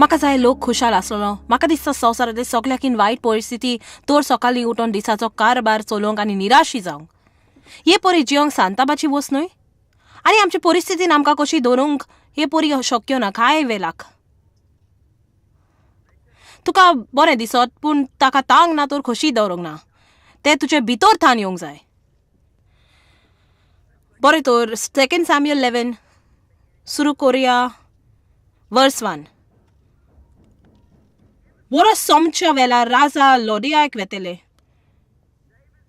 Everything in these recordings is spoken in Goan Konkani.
म्हाका जाय लोक खुशाल आसलेलो. म्हाका दिसता संवसारांतली सगल्याकीन वायट परिस्थिती तर सकाळीं उठून दिसाचो कारभार चलोवंक आनी निराशी जावंक. हे परी जियोंक सांताबाची वस्त न्हय, आनी आमचे परिस्थितीन आमकां कशी दवरूंक हे परी शक्य ना कांय वेळाक. तुका बरें दिसत पूण ताका तांक ना तर खोशी दवरूंक ना, तें तुजे भितर थान येवंक जाय. बरें तर 2 सॅम्युअल 11 सुरू करुया, वर्स 1. वरस सोमच्या वेळार राजा लोडियाक वेतले.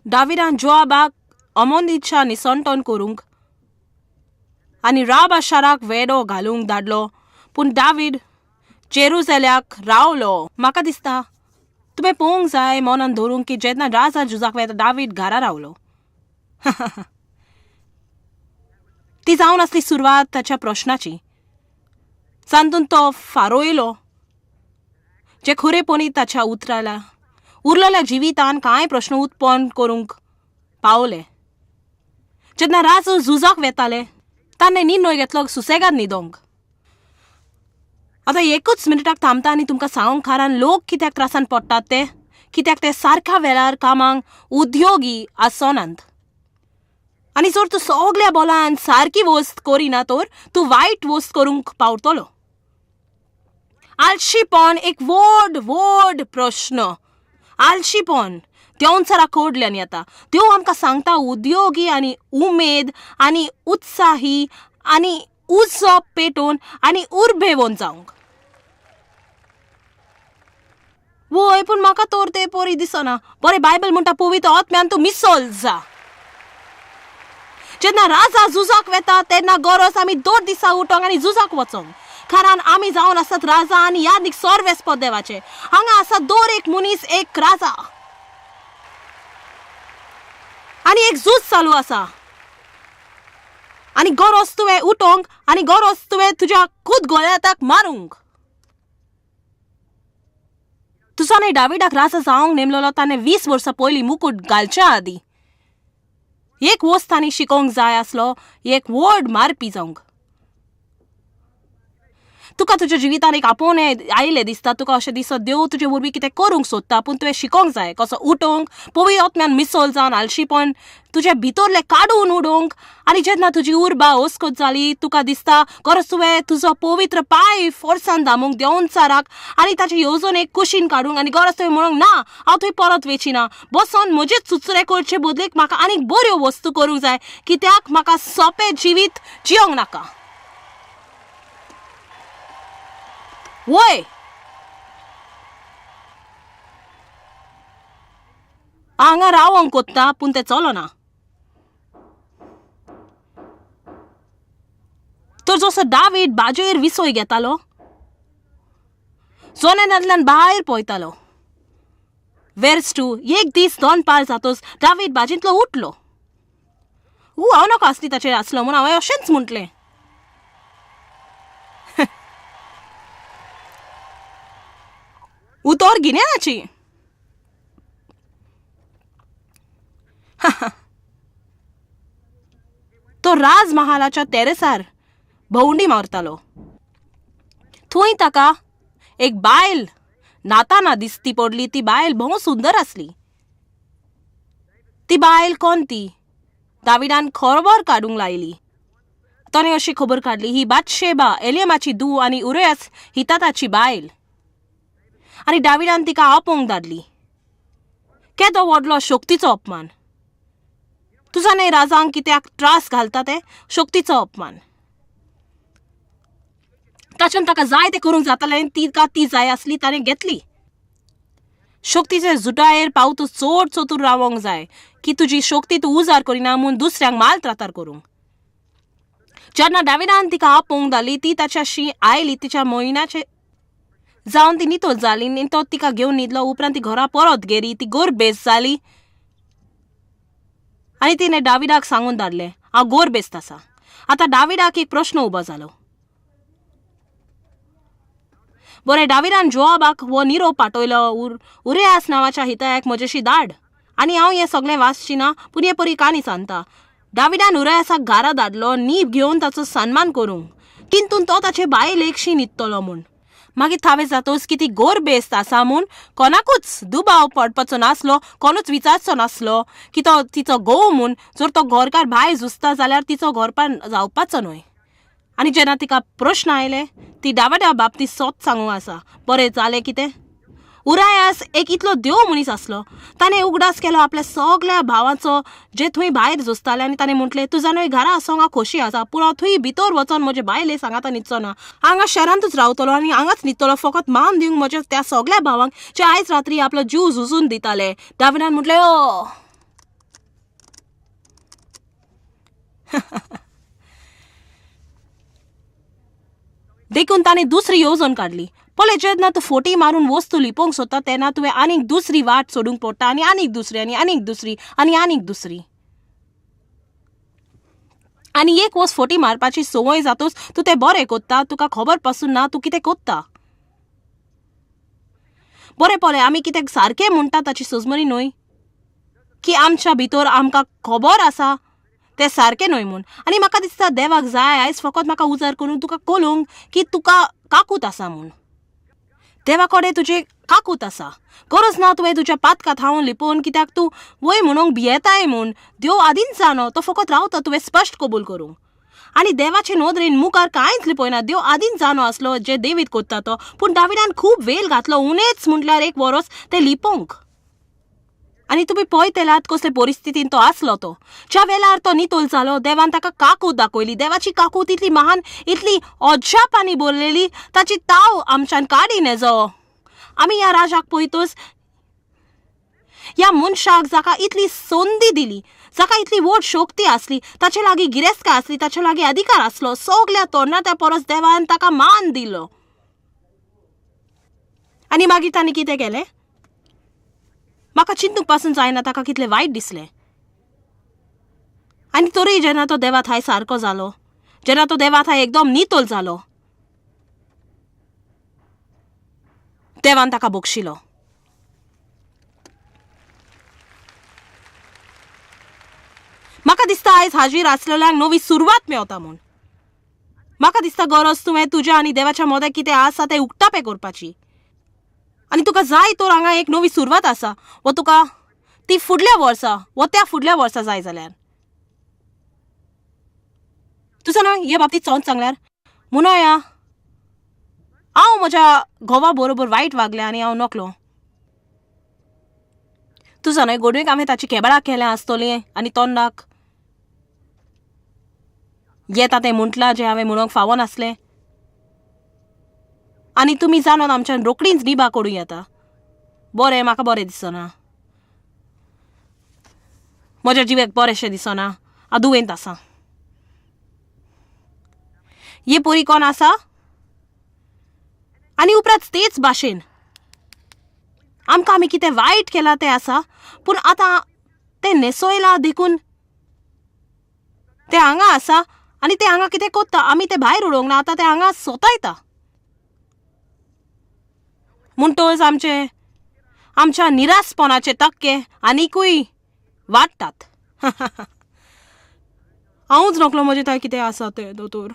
दाविदान जोआबाक अमोनीच्या निसंटन करूंक आनी राबा शाराक वेडो घालूंक धाडलो, पूण दावीद जेरुजल्याक रावलो. म्हाका दिसता तुवें पळोवंक जाय मनान धरूंक की जेन्ना राजा झुजाक वेता दावीद घरा रावलो. ती जावन आसली सुरवात ताच्या प्रश्नाची. तातूंत तो फारोयलो जे खरेपणी ताच्या उतराला उरलेल्या जिवितान कांय प्रश्न उत्पन्न करूंक पावले. जेन्ना राजू झुजाक वेताले ताणें निर्णय घेतलो सुसेगाद न्हिदोंक. आतां एकूच मिनटाक थांबता आनी तुमकां सांगूंक कारण लोक कित्याक त्रासान पडटात ते कित्याक ते सारक्या वेळार कामांक उद्योगी आसनात. आनी जर तूं सगल्या बोलान सारकी वस्त करिना तर तूं वायट वस्त करूंक पावतलो. आलशीपण एक व्हड व्हड प्रश्न. आलशीपण देंवचारा कडल्यान येता. देव आमकां सांगता उद्योगी आनी उमेद आनी उत्साही आनी उजो पेटोवन आनी उर्बेवन जावंक. वय पूण म्हाका तर ते परी दिसना. बरें बायबल म्हणटा पवित्र आत्म्यान तूं मिसोल जा. जेन्ना राजा झुजाक वेता तेन्ना गरज आमी 2 दिसा उठोंक आनी झुजाक वचोंक, कारण आमी जावन आसात राजा आनी यादीक सर्वेस्पद देवाचे. हांगा आसा दर एक मनीस एक राजा आनी एक झूज चालू आसा. आनी गरज तुवें उठोंक आनी गरज तुवें तुज्या खूद गोळ्याताक मारूंक. तुजो न्ही दाविडाक राजा जावंक नेमलेलो ताणें 20 वर्सां पयलीं मुकूट घालच्या आदीं एक वस्त तांणी शिकोवंक जाय आसलो, एक व्हड मारपी जावंक. तुका तुज्या जिवितान एक आपोवणें आयलें दिसता, तुका अशें दिसत देव तुजे वरवीं कितें करूंक सोदता, पूण तुवें शिकोवंक जाय कसो उठोवंक, पवित्र आत्म्यान मिसोल जावन आलशीपण तुज्या भितरलें काडून उडोवंक. आनी जेन्ना तुजी उर्बा ओस्कोत जाली तुका दिसता गरज तुवें तुजो पवित्र पांय फोर्सान दामूंक देंवचाराक आनी ताचे येवजणेक कुशीन काडूंक. आनी गरज तुवें म्हणूंक ना हांव थंय परत वेचिना, बसोन म्हजेच चुचरे करचे बदलेक म्हाका आनीक बऱ्यो वस्तू करूंक जाय, कित्याक म्हाका सोंपें जिवीत जियोंक नाका. वय हांगा रावोंक कोत्ता पूण तें चलना. तर जसो दावीद बाजेर विसोय घेतालो जोनेनांतल्यान भायर पळयतालो. वेर्स 2 एक दीस दनपार जातोच दावीद बाजींतलो उठलो. हांव नाका आसली ताचेर आसलो म्हूण हांवें अशेंच म्हटलें. उतर गिन्यानाची. तो राजमहालाच्या तेरेसार भोंवडी मारतालो. थंय ताका एक बायल नाताना दिसती पडली. ती बायल भोव सुंदर आसली. ती बायल कोण ती दाविडान खबर काडूंक लायली. ताणें अशी खबर काडली, ही बातशेबा एलियमाची धूव आनी उरयास हिताताची बायल. आनी दाविडान तिका आपोवंक धाडली. केदो व्हडलो शक्तीचो अपमान. तुजा न्हय राजांक कित्याक त्रास घालता ते शक्तीचो अपमान. ताच्यान ताका जाय तें करूंक जातालें, तिका ती जाय आसली ताणें घेतली. शक्तीचे जुटायेर पावतू चड चतूर रावोंक जाय की तुजी शक्ती तूं उजार करिना म्हूण दुसऱ्यांक माल त्रातार करूंक. जेन्ना दाविडान तिका आपोवंक धाडली ती ताच्याशी आयली. तिच्या म्हयन्याचे जावन ती नितळ जाली आनी तो तिका घेवन न्हिदलो. उपरांत ती घरा परत गेली. ती गोरबेस्त जाली आनी तिणें दाविडाक सांगून धाडलें हांव गोरबेस्त आसा. आतां दाविडाक एक प्रश्न उबो जालो. बरें दाविडान जोआबाक हो निरोप पाठयलो, उरयास नांवाच्या हितायाक म्हजेशी धाड आनी हांव हें सगळें वाचची ना पूण हे परी काणी सांगता. दाविडान उरयासाक घरा धाडलो नीब घेवन ताचो सन्मान करूंक, तितून तो ताचे बायलेकशी न्हिदतलो म्हूण. मागीर थावें जातोच की ती गोरबेस्त आसा म्हूण कोणाकूच दुबाव पडपाचो नासलो, कोणूच विचारचो नासलो की तो तिचो घोव म्हूण. जर तो घरकार भायर झुजता जाल्यार तिचो घरपार जावपाचो न्हय. आनी जेन्ना तिका प्रश्न आयले ती डावाड्या बाबतींत सोत सांगूंक आसा. बरें जालें कितें, उरायास एक इतलो देव मनीस आसलो, ताणें उगडास केलो आपल्या सगळ्या भावांचो जे थंय भायर झुजताले आनी ताणें म्हटलें तुजा न्हय घरा आसोंक हांव खोशी आसा, पूण हांव थंय भितर वचोन म्हजे बायले सांगाता न्हिदचो ना, हांगा शहरांतूच रावतलो आनी हांगाच न्हिदतलो, फकत मान दिवंक म्हज्या त्या सगळ्या भावांक जे आयज रात्री आपलो जीव झुजून दिताले. दाविदान म्हटलें ओ देखून ताणें दुसरी येवजण काडली. पळय जेन्ना तूं फोटी मारून वस्तू लिपोवंक सोदता तेन्ना तुवें आनीक दुसरी वाट सोडूंक पडटा, आनी आनीक दुसरी आनी आनीक दुसरी आनी आनीक दुसरी. आनी एक वस्त फोटी मारपाची संवय जातूच तूं तें बरें कोत्ता, तुका खबर पासून ना तूं कितें कोत्ता. बरें पळय आमी कितें सारकें म्हणटा ताची सजमनी न्हय की आमच्या भितर आमकां खबर आसा तें सारकें न्हय म्हूण. आनी म्हाका दिसता देवाक जाय आयज फकत म्हाका उजार करून तुका कळूंक की तुका काकूत आसा म्हूण. देवा कडेन तुजी काकूत आसा, गरज ना तुवें तुज्या पातका थावन लिपोवन, कित्याक तूं वय म्हणूंक भियेताय म्हूण. देव आदींच जाणो, तो फकत रावता तुवें स्पश्ट कबूल करूंक. आनी देवाचे नदरेन मुखार कांयच लिपयना. देव आदींच जाणो आसलो जे देवीत कोत्ता तो, पूण दाविदान खूब वेळ घातलो, उणेच म्हटल्यार एक वरोस तें लिपोवंक. आनी तुमी पळयतलात कसले परिस्थितीन तो आसलो. तो ज्या वेळार तो नितोल जालो देवान ताका काकूत दाखयली. देवाची काकूत इतली महान, इतली अजापांनी भरलेली, ताची ताव आमच्यान काडी नेजो. आमी ह्या राजाक पळयतच ह्या मनशाक जाका इतली संदी दिली, जाका इतली व्हड शक्ती आसली, ताचे लागीं गिरेस्तकाय आसली, ताचे लागीं अधिकार आसलो, सगल्या तरणाट्या परस देवान ताका मान दिलो. आनी मागीर ताणें कितें केलें म्हाका चिंतूंक पासून जायना ताका कितलें वायट दिसलें. आनी तरी जेन्ना तो देवा थाय सारको जालो, जेन्ना तो देवा थाय एकदम नितळ जालो, देवान ताका बक्षिलो. म्हाका दिसता आयज हाजीर आसलेल्यांक नवी सुरवात मेवता म्हूण. म्हाका दिसता गरज तुवें तुज्या आनी देवाच्या मदें कितें आसा तें उक्तापें करपाची. आनी तुका जाय तर हांगा एक नवी सुरवात आसा, वो तुका ती फुडल्या वर्सा वो त्या फुडल्या वर्सा जाय जाल्यार तुजो न्हय हे बाबतींत चोंच सांगल्यार म्हणोया हांव म्हज्या घोवा बरोबर वायट वागलें आनी हांव नकलो. तुजो न्हय गोडवेक हांवें ताची केबळां केल्यां आसतलीं आनी तोंडाक येता तें म्हटलां जें हांवें म्हणूंक फावो नासलें. आनी तुमी जाणून आमच्यान रोखडीच निभा करूं येता. बरें म्हाका बरें दिसना, म्हज्या जिवेक बरेंशें दिसना, हांव दुयेंत आसा. हे पोरी कोण आसा? आनी उपरांत तेच भाशेन आमकां आमी कितें वायट केलां तें आसा, पूण आतां तें न्हेसयलां देखून तें हांगा आसा आनी तें हांगा कितें कोत्ता, आमी तें भायर उडोवंक ना, आतां तें हांगा सोतायता. म्हणटच आमचे आमच्या निरासपणाचे टक्के आनिकूय वाडटात. हांवूच नकलो म्हजें थंय कितें आसा तें दोतोर.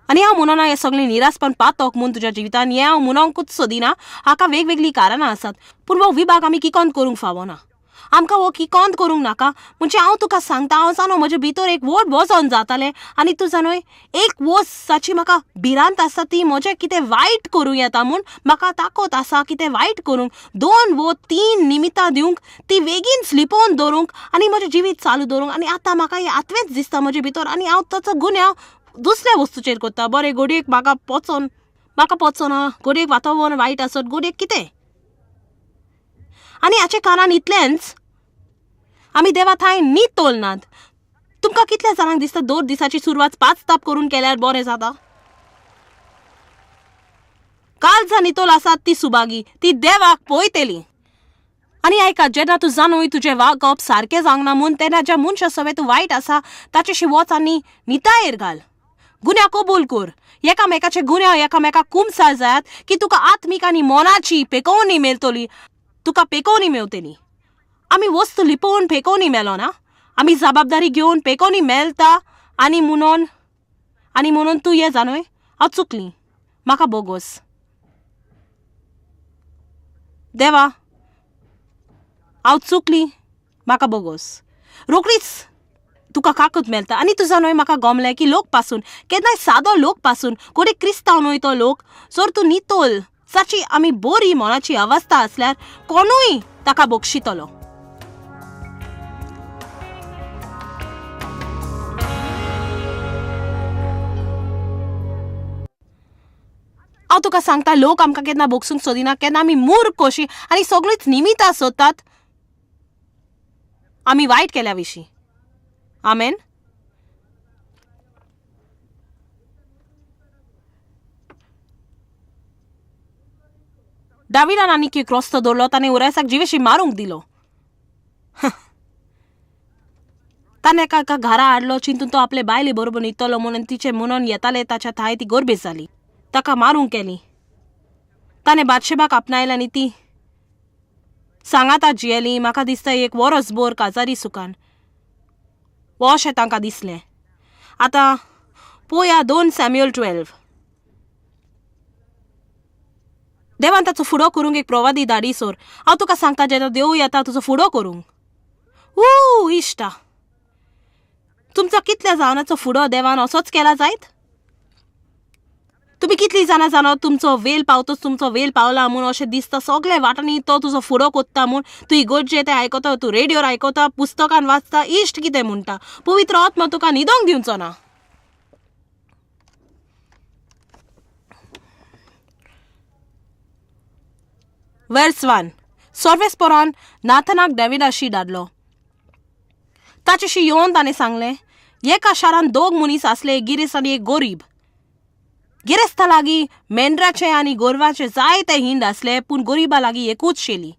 आनी हांव म्हणना हें सगळें निरासपण पातक म्हूण तुज्या जिवितान, हें हांव म्हणूंकूच सोदिना. हाका वेगवेगळीं कारणां आसात, पूण हो विभाग आमी किकोंत करूंक फावना. आमकां हो किकोंत करूंक नाका. म्हणजे हांव तुका सांगता, हांव जाणो म्हजे भितर एक व्हड वजन जातालें आनी तूं जाणो एक वस्त जाची म्हाका भिरांत आसा ती म्हजें कितें वायट करूं येता म्हूण म्हाका ताकद आसा कितें वायट करूंक, 2 वो 3 निमित्तां दिवंक, ती बेगीन लिपोवन दवरूंक आनी म्हजें जिवीत चालू दवरूंक. आनी आतां म्हाका हें आत्वेंच दिसता म्हजे भितर आनी हांव ताचो गुन्यांव दुसऱ्या वस्तूचेर करता. बरें घडयेक म्हाका पचोन, म्हाका पचना, घडयेक वातावरण वायट आसत, घडयेक कितें. आनी हाचें कारण इतलेंच, आमी देवा थांय न्हीद नात. तुमकां कितल्या जाणांक दिसता 2 दिसाची सुरवात 5 ताप करून केल्यार बरें जाता? कालजा नितोल आसात ती सुभागी, ती देवाक पळयतली. आनी आयका, जेन्ना तूं जाणूय तुजें वागप सारकें जावंक ना म्हूण, तेन्ना ज्या मनशा सवें तूं वायट आसा ताचेशी वच आनी नितायेर घाल, गुन्यांव कबूल कर. एकामेकाचे गुन्यांव एकामेकाक कुमसार जायात की तुका आत्मीक आनी मनाची पेकोवणी मेळटली, तुका पेकोवणी मेवतली. आमी वस्तू लिपोवन पेकोवणी मेलोना, आमी जबाबदारी घेवन पेकोवणी मेळटा. आनी म्हणून तूं हें जाणूय हांव चुकली, म्हाका बोगोस. देवा हांव चुकली, म्हाका बोगोस. रोखडीच तुका काकूत मेळटा. आनी तुजा न्हय म्हाका गोमलें की लोक पासून केन्नाय सादो लोक पासून कोणी क्रिस्तांव न्हय तो लोक जर तूं नितोल जाची आमी बरी मनाची अवस्था आसल्यार कोणूय ताका बक्षितलो. हांव तुका सांगता, लोक आमकां केन्ना बक्षूंक सोदिना, केन्ना आमी मूर्ख कशी आनी सगळींच निमितां सोदतात आमी वायट केल्या विशीं. आमेन. दाविदान आनीक एक रस्तो दवरलो, ताणें उरायसाक जिवेशी मारूंक दिलो. ताणें एका घरा हाडलो, चिंतून तो आपले बायले बरोबर न्हिदतलो म्हणून. तिचें म्हणून येतालें ताच्या थाय ती गोरबेज जाली, ताका मारूंक केली. ताणें बादशेबाक आपणायलें आनी ती सांगाता जियेली. म्हाका दिसता एक वरसभर काजारी सुखान वो अशें तांकां दिसलें. आतां पोया 2 सॅम्युअल 12. देवान ताचो फुडो करूंक एक प्रवादी धाडी सोर. हांव तुका सांगता, जेन्ना देव येता तुजो फुडो करूंक, ऊ इश्टा, तुमचो कितल्या जाणांचो फुडो देवान असोच केला जायत? तुमी कितली जाणां जाणो तुमचो वेल पावतोच, तुमचो वेल पावला म्हूण अशें दिसता. सगळे वाटांनी तो तुजो फुडो कोत्ता म्हूण तूं इगोर्जे तें आयकता, तूं रेडियोर आयकता, पुस्तकान वाचता. इश्ट कितें म्हणटा, पवित्र आत्मा तुका न्हिदोंक दिवचो ना. वर्स 1. सर्वेस्परान नाथनाक डेविडाशी धाडलो. ताचेशी येवन ताणें सांगलें, एका शारान 2 मनीस आसले, एक गिरेस्त आनी एक गोरीब. गिरेस्ता लागीं मेंढराचे आनी गोरवाचे जायते हिंड आसले, पूण गोरिबा लागीं एकूच शेली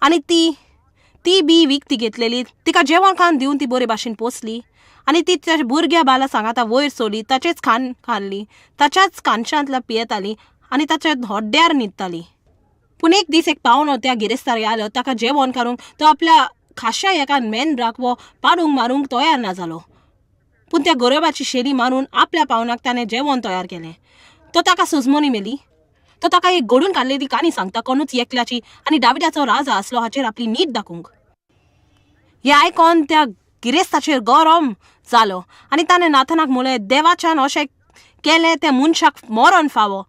आनी ती बी विकती घेतलेली. तिका जेवण खाण दिवन ती बरे भाशेन पोसली आनी ती ताच्या भुरग्या बाला सांगाता वयर सोडली, ताचेच खाण खाल्ली, ताच्याच कानशांतल्या पियेताली आनी ताच्या हड्ड्यार न्हिदताली. पूण एक दीस एक पावणो त्या गिरेस्तार आयलो, ताका जेवण करूंक. तो आपल्या खाशा एका मेंढराक वो पाडूंक मारूंक तयार ना जालो, पूण त्या गोरवाची शेली मारून आपल्या पावणाक ताणें जेवण तयार केलें. तो ताका सजमोनी मेली. तो ताका एक घडून काडलेली काणी सांगता, कोणूच एकल्याची आनी दाविदाचो राजा आसलो हाचेर आपली नीत दाखोवंक. हें आयकोन त्या गिरेस्ताचेर गरम जालो आनी ताणें नाथनाक म्हणलें, देवाच्यान अशें केलें त्या मनशाक मरण फावो.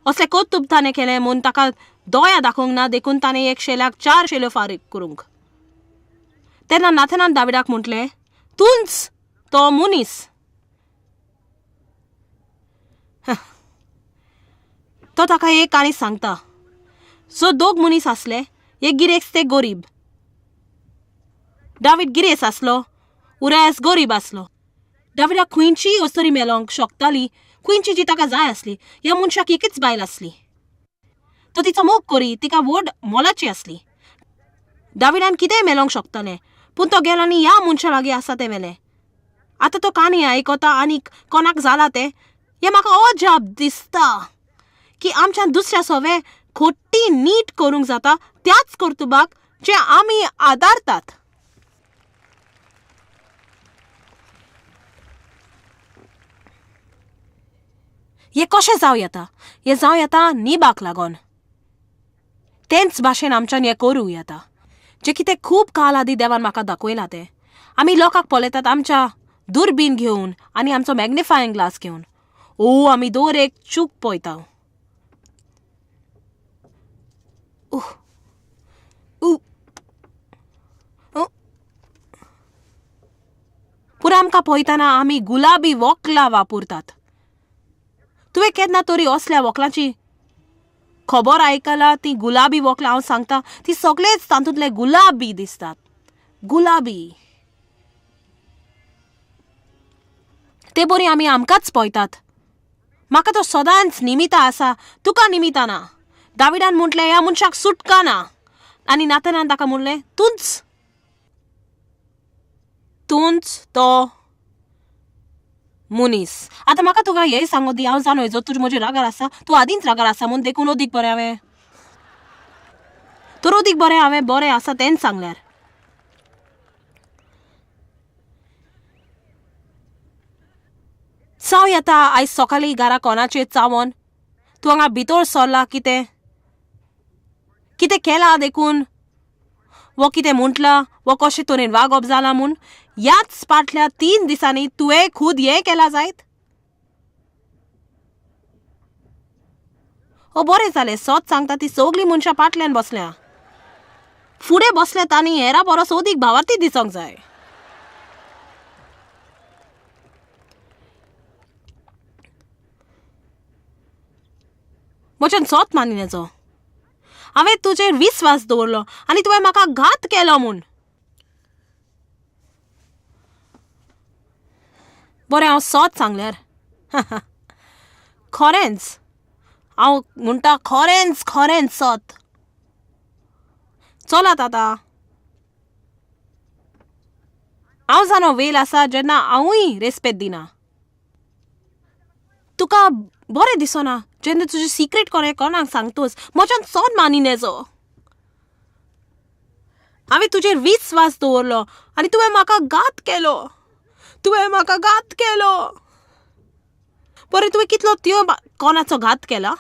असलें कर्तुब ताणें केलें म्हूण ताका दया दाखोवंक ना, देखून ताणें एक शेल्याक 4 शेल्यो फारीक करूंक. तेन्ना नाथनान दाविदाक म्हटलें, तूंच तो मनीस. तो ताका एक काणी सांगता. सो 2 मनीस आसले, एक गिरेस्त एक गोरीब. दावीद गिरेस्त आसलो, उरायस गोरीब आसलो. दाविदाक खंयचीय अस्तरी मेलोंक शकताली, खंयची जी ताका जाय आसली. ह्या मनशाक एकच बायल आसली, तो तिचो मोग करी, तिका व्हड मोलाची आसली. दाविदान कितेंय मेलोंक शकतालें, पूण तो गेलो आनी ह्या मनशा लागीं आसा तें व्हेलें. आतां तो काणी आयकता आनी कोणाक जाला तें, हें म्हाका अजाप दिसता की आमच्यान दुसऱ्या सवे खोटी नीट करूंक जाता त्याच कर्तुबाक जे आमी आदारतात. हें कशें जावं येता? हें जावं येता निबाक लागून. तेंच भाशेन आमच्यान हें करूं येता, जें कितें खूब काल आदीं देवान म्हाका दाखयलां तें. आमी लोकांक पळयतात आमच्या दुर्बीन घेवन आनी आमचो मॅग्निफायिंग ग्लास घेवन. ओ आमी दर एक चूक पळयता. पूण आमकां पळयतना आमी गुलाबी वोकलां वापरतात. तुवें केन्ना तरी असल्या वोकलांची खबर आयकला? ती गुलाबी वोकलां, हांव सांगता, ती सगळेच तातूंतले गुलाबी दिसतात. गुलाबी ते बरी आमी आमकांच पळयतात. म्हाका तो सदांच निमिता आसा, तुका निमिता ना. दाविदान म्हटलें, ह्या मनशाक सुटका ना. आनी नाथनान ताका म्हणलें, तूंच तूंच तो मनीस. आतां म्हाका तुका हें सांगो दी, हांव जाणो जो तुजें म्हजेर रागार आसा, तूं आदींच रागार आसा म्हूण, देखून अदीक बरें हांवें तर अदीक बरें हांवें बरें आसा तेंच सांगल्यार. जावं येता आयज सकाळीं घरा कोणाचेर चावोन तूं हांगा भितर सरला, कितें कितें केलां देखून वो कितें म्हटलां वो कशें तरेन वागप जालां म्हूण ह्याच फाटल्या 3 दिसांनी तुवें खूद हें केलां जायत. ओ बरें जालें, सत सांगता ती सगळीं मनशां फाटल्यान बसल्या, फुडें बसल्या तांणी हेरा परस अदीक भावार्थी दिसूंक जाय. म्हज्यान सत मानिनाचो, हांवें तुजेर विस्वास दवरलो आनी तुवें म्हाका घात केलो म्हूण. बरें, हांव सत सांगल्यार खरेंच हांव म्हणटा, खरेंच खरेंच सत. चलात आतां, हांव जाणो वेल आसा जेन्ना हांवूय रेस्पेद दिना. तुका बरें दिसना जेन्ना तुजें सिक्रेट कोणें कोणाक सांगतोच. म्हज्यान सत मानिनेचो, हांवें तुजेर विस्वास दवरलो आनी तुवें म्हाका घात केलो, तुवें म्हाका घात केलो. बरें, तुवें कितलो त्यो कोणाचो घात केला?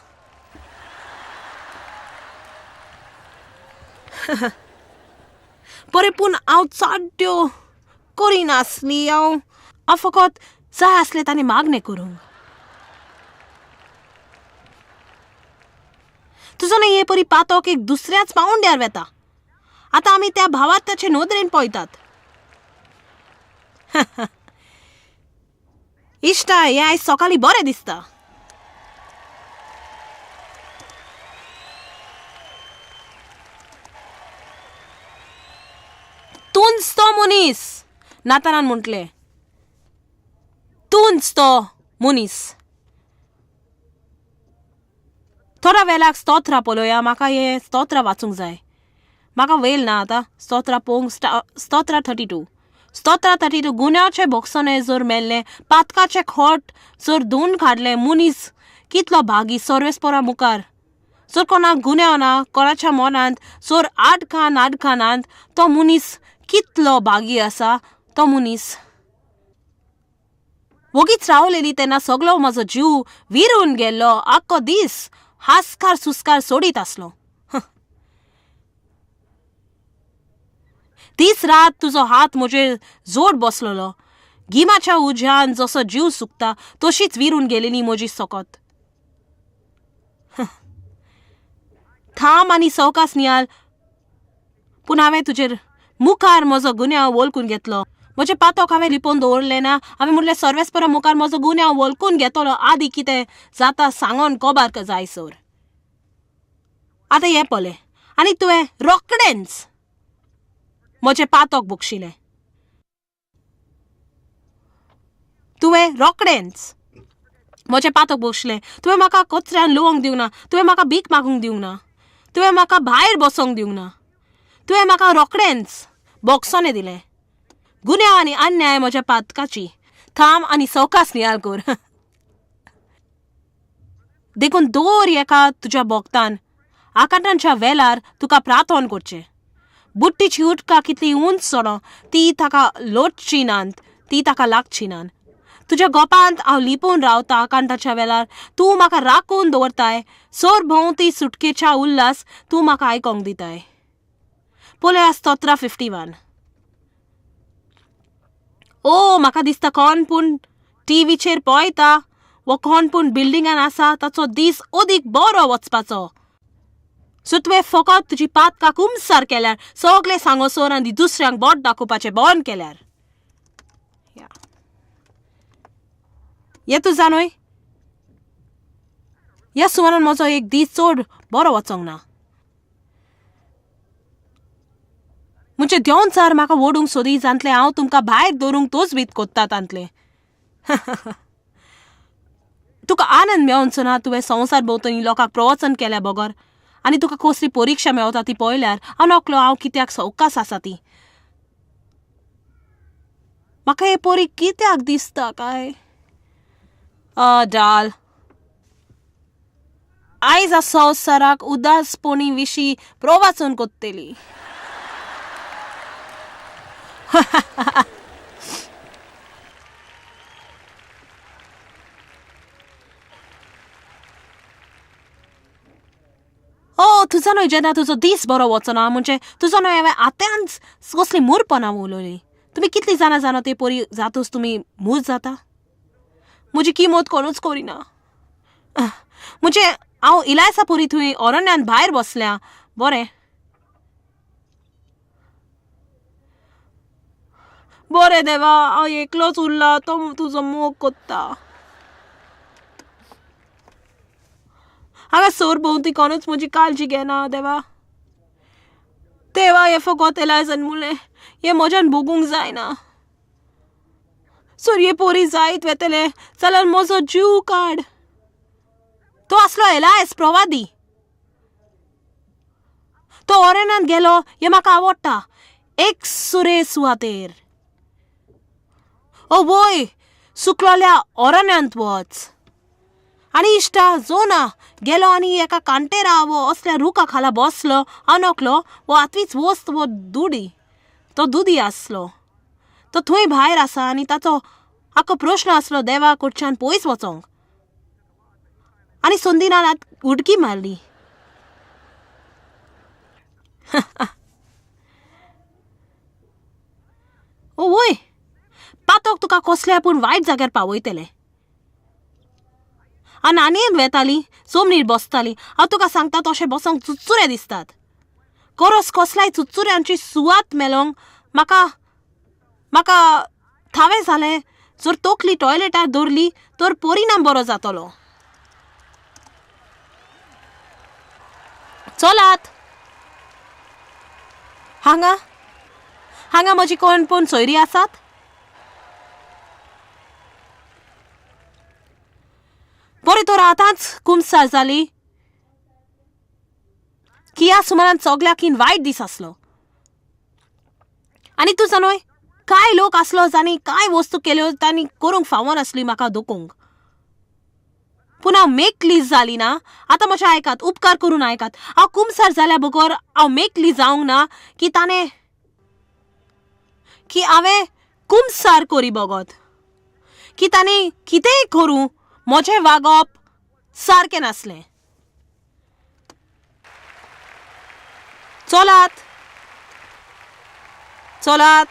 बरें, पूण हांव चडट्यो करिनासली, हांव हांव फकत जाय आसलें ताणें मागणें करूंक. तुजो न्ही हे परी पातोक एक दुसऱ्याच पावंड्यार वेता. आतां आमी त्या भावार्थाचे नदरेन पळयतात. इश्टा, हें आयज सकाळीं बरें दिसता. तूंच तो मनीस, नातानान म्हटलें, तूंच तो मनीस. थोड्या वेळाक स्तोत्रां पळोवया, म्हाका हें स्तोत्रां वाचूंक जाय, म्हाका वेळ ना आतां स्तोत्रां पळोवंक. स्तोत्रां 32, स्तोत्रां 32. गुन्यांवचें भोगसणें जर मेल्लें, पातकाचें खोट जर धुवन काडलें, मनीस कितलो भागी सर्वेस्परा मुखार. जर कोणाक गुन्यांव ना, कोणाच्या मनांत जर आडखान आडखानांत, तो मनीस कितलो भागी आसा. तो मनीस वोगीच रावलेली तेन्ना सगलो म्हजो जीव विरून गेल्लो, आख्खो दीस हास्कार सुस्कार सोडीत आसलो. दीस रात तुजो हात म्हजेर जोड बसलेलो, गिमाच्या उज्यान जसो जीव सुकता तशीच विरून गेलेली म्हजी सकत. थाम आनी सवकास नियाल, पूण हांवें तुजेर मुखार म्हजो गुन्यांव वळखून घेतलो. म्हजें पातोक हांवें लिपोवन दवरलें ना. हांवें म्हणलें सर्वेस्परा मुखार म्हजो गुन्यांव वळखून घेतलो, आदी कितें जाता सांगोन कोबार जायसर. आतां हें पळय, आनी तुवें रोखडेंच म्हजें पातोक बक्षिलें. तुवें रोखडेंच म्हजें पातोक बक्षिलें. तुवें म्हाका कचऱ्यान लुवोंक दिवंक ना, तुवें म्हाका भीक मागूंक दिवंक ना, तुवें म्हाका भायर बसोंक दिवंक ना, तुवें म्हाका रोखडेंच बोगसोने दिलें. गुन्यांव आनी अन्याय म्हज्या पातकाची, थाम आनी सवकास नियाळ कर. देखून दर एका तुज्या भोगतान आकांतांच्या वेलार तुका प्रार्थन करचें. बुट्टीची उदकां कितली उंच सोडो, ती ताका लोटची नात, ती ताका लागची नात. तुज्या गोपांत हांव लिपून रावता आकांताच्या वेलार, तूं म्हाका राखून दवरताय. सोर भोंवती सुटकेच्या उल्लास तूं म्हाका आयकोंक दिताय. पळया स्तोत्रां 51. ओ म्हाका दिसता कोण पूण टिवीचेर पळयता वो कोण पूण बिल्डिंगान आसा ताचो दीस अदीक बरो वचपाचो. सो तुवें फकत तुजी पातकां कुमसार केल्यार, सगळें सांगोसर आनी दुसऱ्यांक बोट दाखोवपाचें बंद केल्यार. हें तूं जाणूय, ह्या सुमारान म्हजो एक दीस चड बरो वचोंक ना. म्हणजे देंवचार म्हाका ओडूंक सोदी जातलें, हांव तुमकां भायर दवरूंक तोच बीत कोत्ता तांतलें. तुका आनंद मेळचो ना तुवें संवसार भोंवतणी लोकांक प्रवचन केल्या बगर, आनी तुका कसली परिक्षा मेळटा ती पळयल्यार हांव नकलो हांव कित्याक सवकास आसा ती. म्हाका हे परी कित्याक दिसता काय डाल. आयज संवसाराक उदासपणी विशीं प्रवाचन कोत्तली. तुजो न्हय जेन्ना तुजो दीस बरो वचना म्हणजे तुजो न्हय हांवें आत्यांच कसली मूरपणां उलयली. तुमी कितली जाणां जाणा ते पोरी जातूच तुमी मूर जाता. म्हजी किमत कोणूच करिना. म्हणजे हांव इलायसा पोरी थंय अरण्यांत भायर बसल्या. बरें बरें देवा, हांव एकलोच उरला, तो तुजो मोग कोत्ता. हांगा सोर भोंवती कोणूच म्हजी काळजी घेना देवा. देवा हें फकत एलायजन मुलें, हें म्हज्यान भोगूंक जायना. सूर्ये पोरी जायत वेतले जाल्यार म्हजो जीव काड. तो आसलो एलायस प्रवादी. तो अरण्यांत गेलो हें म्हाका आवडटा. एक सुरे सुवातेर ओ वय सुकलोल्या अरण्यांत वच. आनी इश्टा जोना गेलो आनी एका कांटेरा वो असल्या रुखा खाला बसलो अनोकलो वो आतवीच वस्त वो दुडी. तो दुदी आसलो. तो थंय भायर आसा आनी ताचो आख्खो प्रश्न आसलो देवा कडच्यान पयस वचोंक. आनी संदीनान उडकी मारली. ओ वय पातोक तुका कसल्या पूण वायट जाग्यार पावयतले. आनी आनी वेताली सोमनीर बसताली. हांव तुका सांगता तशें बसोंक चुचुरे दिसतात. करस कसल्याय चुचुऱ्यांची सुवात मेलोंक म्हाका म्हाका थावें जालें. जर तकली टॉयलेटार दवरली तर परिणाम बरो जातलो. चलात हांगा हांगा म्हजी कोण पूण सोयरी आसात. बरें तर आतांच कुमसार जाली की ह्या सुमारान सगल्याकीन वायट दीस आसलो. आनी तूं जाणोय कांय लोक आसलो जांणी कांय वस्तू केल्यो तांणी करूंक फावनासली म्हाका दुखोवंक. पूण हांव मेकली जाली ना. आतां मातशें आयकात, उपकार करून आयकात. हांव कुमसार जाल्या बगर हांव मेकली जावंक ना की ताणें की हांवें कुमसार करी बगत की ताणें कितेंय करूं म्हजें वागप सारकें नासलें. चलात चलात.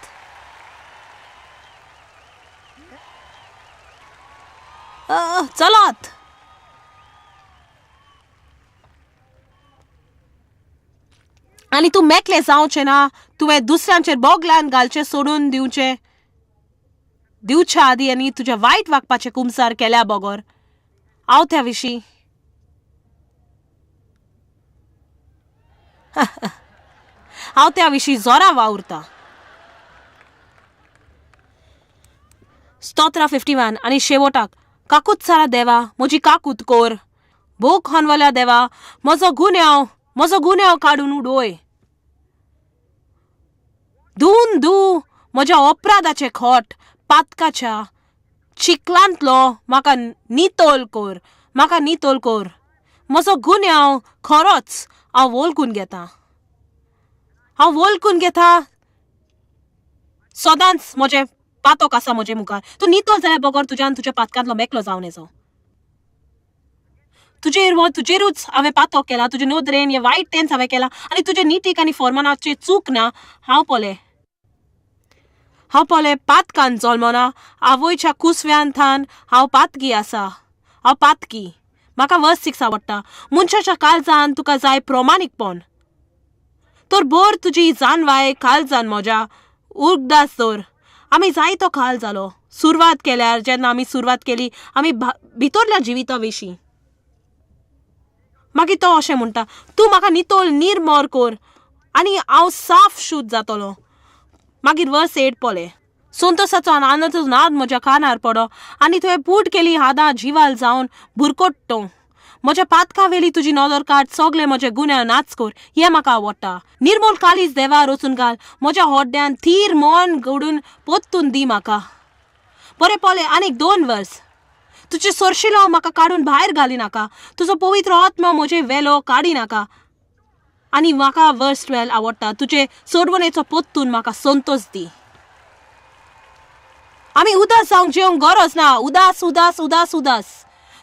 चलात. आनी तूं मेकलें जावचें ना. तुवें दुसऱ्यांचेर बोगल्यान घालचें सोडून दिवचें दिवच्या आदी आनी तुज्या वायट वागपाचें कुमसार केल्या बगर हांव त्या विशीं हांव त्या विशीं जोरा वावुरता. स्तोत्रा 51. आनी शेवटाक काकूत सारा देवा म्हजी काकूत कोर. भोग खनवल्या देवा म्हजो गुन्यांव काडून उडोय. धुवन धू म्हज्या अपराधाचें खोट पातकाच्या चिखलांतलो म्हाका नितोल कोर, म्हाका नितोल कोर. म्हजो गुन्यांव खरोच हांव वळखून घेता, हांव वळखून घेता. सदांच म्हजें पातोक आसा म्हजे मुखार. तूं नितळ जाल्या बगर तुज्यान तुज्या पातकांतलो मेकलो जावन येचो. तुजेर वो तुजेरूच हांवें पातोक केला, तुजे नदरेन हें वायट तेंच हांवें केलां आनी तुजे नितीक आनी फॉर्मानाची चूक ना. हांव पळय पातकान जल्मना. आवयच्या कुसव्यान थान हांव पातकी आसा, हांव पातकी. म्हाका वर्स 6 आवडटा. मनशाच्या काळजान तुका जाय प्रमाणीकपण. तर भर तुजी जानवाय काळजान म्हज्या उगदास दवर. आमी जायतो काल जालो सुरवात केल्यार. जेन्ना आमी सुरवात केली आमी भितरल्या जिविता विशीं. मागीर तो अशें म्हणटा, तूं म्हाका नितोल निर्मोर कोर आनी हांव साफ शुद्ध जातलो. मागीर वर्स 8 पळय. संतोसाचो आनी आनंदाचो नाद म्हज्या कानार पडो आनी तुवें पूट केली हादा जिवाल जावन भुरकोट्टो. म्हज्या पातका वेली तुजी नदर काड, सगळे म्हजे गुन्यांव नाच कोर. हें म्हाका आवडटा. निर्मोल कालीज देवा रचून घाल म्हज्या होड्ड्यान, थीर मन घडून पोत्तून दी म्हाका. बरें पळय आनीक 2 वर्स. तुजें सोरशिलो म्हाका काडून भायर घाली नाका. तुजो पवित्र आत्मा म्हजे वेलो काडी नाका. आनी म्हाका वर्स 12 आवडटा. तुजे सोडवणेचो पोत्तून म्हाका संतोष दी. आमी उदास जावंक जेवंक गरज ना. उदास उदास उदास उदास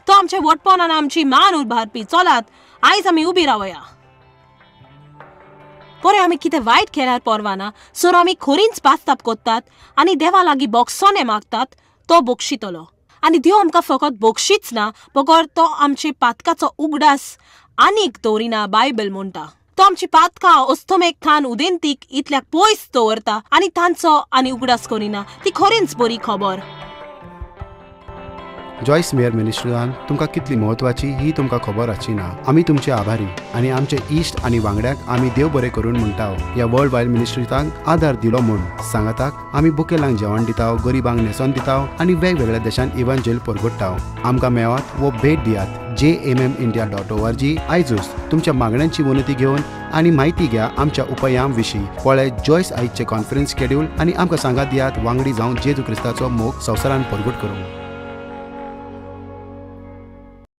तो आमचें वटपण आनी आमची मान उबारपी. चलात आयज आमी उबी रावया. परे आमी कितें वायट केल्यार परवाना, सर आमी खोरींच पास्ताप कोत्तात आनी देवा लागीं बोगसोने मागतात, तो बक्षितलो. आनी देव आमकां फकत बक्षीच ना, बगर तो आमचे पातकाचो उगडास आनीक दवरिना. बायबल म्हणटा तो आमची पातकां अस्तमेक थान उदेंतीक इतल्याक पयस दवरता आनी तांचो आनी उगडास करिना. ती खरींच बरी खबर. जॉयस मेयर मिनिस्ट्रीन तुमकां कितली म्हत्वाची ही तुमकां खबर आसची ना. आमी तुमचे आभारी आनी आमचे इश्ट आनी वांगड्यांक आमी देव बरें करून म्हणटा ह्या वर्ल्ड वायड मिनिस्ट्रींत आदार दिलो म्हूण. सांगाताक आमी बुकेलांक जेवण दिता, गरिबांक न्हेसोन दिता आनी वेगवेगळ्या देशांत इव्हांजेल परगट्टा. आमकां मेळात वो भेट दियात jmmindia.org. आयजूच तुमच्या मागण्यांची विनंती घेवन आनी म्हायती घ्या आमच्या उपायां विशीं. पळय जॉयस आयजचे कॉन्फरन्स शेड्यूल आनी आमकां सांगात दियात वांगडी जावन जेजू क्रिस्ताचो मोग संवसारान परगट करूंक.